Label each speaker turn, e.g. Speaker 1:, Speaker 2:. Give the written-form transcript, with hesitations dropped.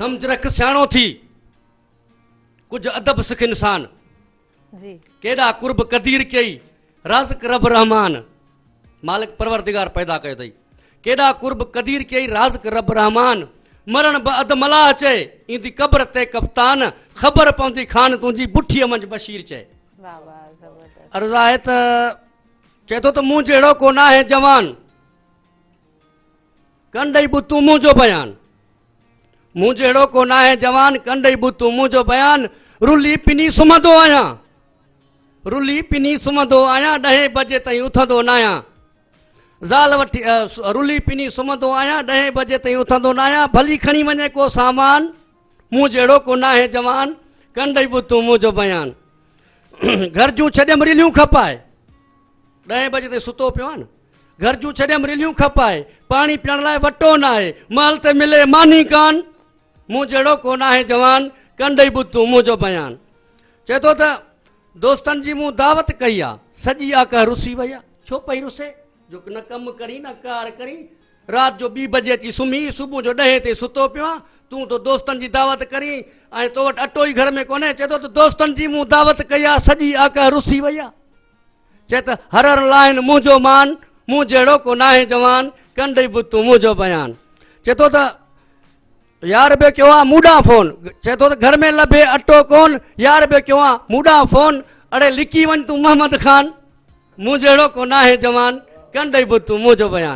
Speaker 1: سمجھ رک سياڻو ٿي، ڪجھ ادب سک انسان.
Speaker 2: جي.
Speaker 1: ڪيڏا قرب قدير ڪيئي، رازق رب رحمان. مالڪ پروردگار پيدا ڪيو اٿئي. ڪيڏا قرب قدير ڪيئي، رازق رب رحمان. مرڻ به اڌ ملاح چئي، ايندي قبر تي ڪپتان. خبر پوندي خان تنهنجي، بٺيء منجھ بشير چئي.
Speaker 2: واه واه زبردست.
Speaker 1: عرض آهي ته چئي ٿو ته مون جهڙو ڪو ناهي جوان. ڪنڊئي ٻتون منهنجو بيان. مون جهڙو ڪو ناهي جوان، ڪنڊئي ٻتون منهنجو بيان. رلي پني سمهندو آهيان، رلي پني سمهندو آهيان، ڏهين بجي تائين اٿندو ناهيان. زال وٺي رلي پني سمهندو آهيان، ڏهين بجي تائين اٿندو ناهيان. ڀلي کڻي وڃي ڪو سامان، مون جهڙو ڪو ناهي جوان، ڪنڊئي ٻتون منهنجو بيان. گهر جون ڇڏيم رليون کپائي. ڏهين بجي تائين ستو پيو آهيان نه. گهر جون ڇڏيم رليون کپائي، پاڻي پيئڻ لاء وٽو ناهي، مهل تي ملي ماني ڪان، مون جهڙو ڪو ناهي جوان، ڪنڊئي ٻڌ تون منهنجو بيان. چئي ٿو ته دوستن جي مون دعوت ڪئي آ، سڄي آڪهه رسي وئي آ، ڇو پئي رسي، جو نه ڪم ڪرين نه ڪار ڪرين، رات جو ٻي بجي اچي سمهي، صبح جو ڏهين تائين ستو پيو آن، تون ٿو دوستن جي دعوت ڪرين ۽ تو وٽ اٽو ئي گهر ۾ ڪونهي، چئي ٿو ته دوستن جي مون دعوت ڪئي آ، سڄي آڪهه رسي وئي آ. چئي ته هر هر لاهين منهنجو مان، مون جهڙو ڪو ناهي جوان، ڪنڊئي به تون منهنجو بيان. چئي ٿو ته يار به ڪيو آ مون ڏانهن فون، چئي ٿو ته گهر ۾ لڀي اٽو ڪون، يار به ڪيو آ مون ڏانهن فون، اڙي لڪي وڃ تون محمد خان، مون جهڙو ڪو ناهي جوان، ڪنڊئي به تون منهنجو بيان.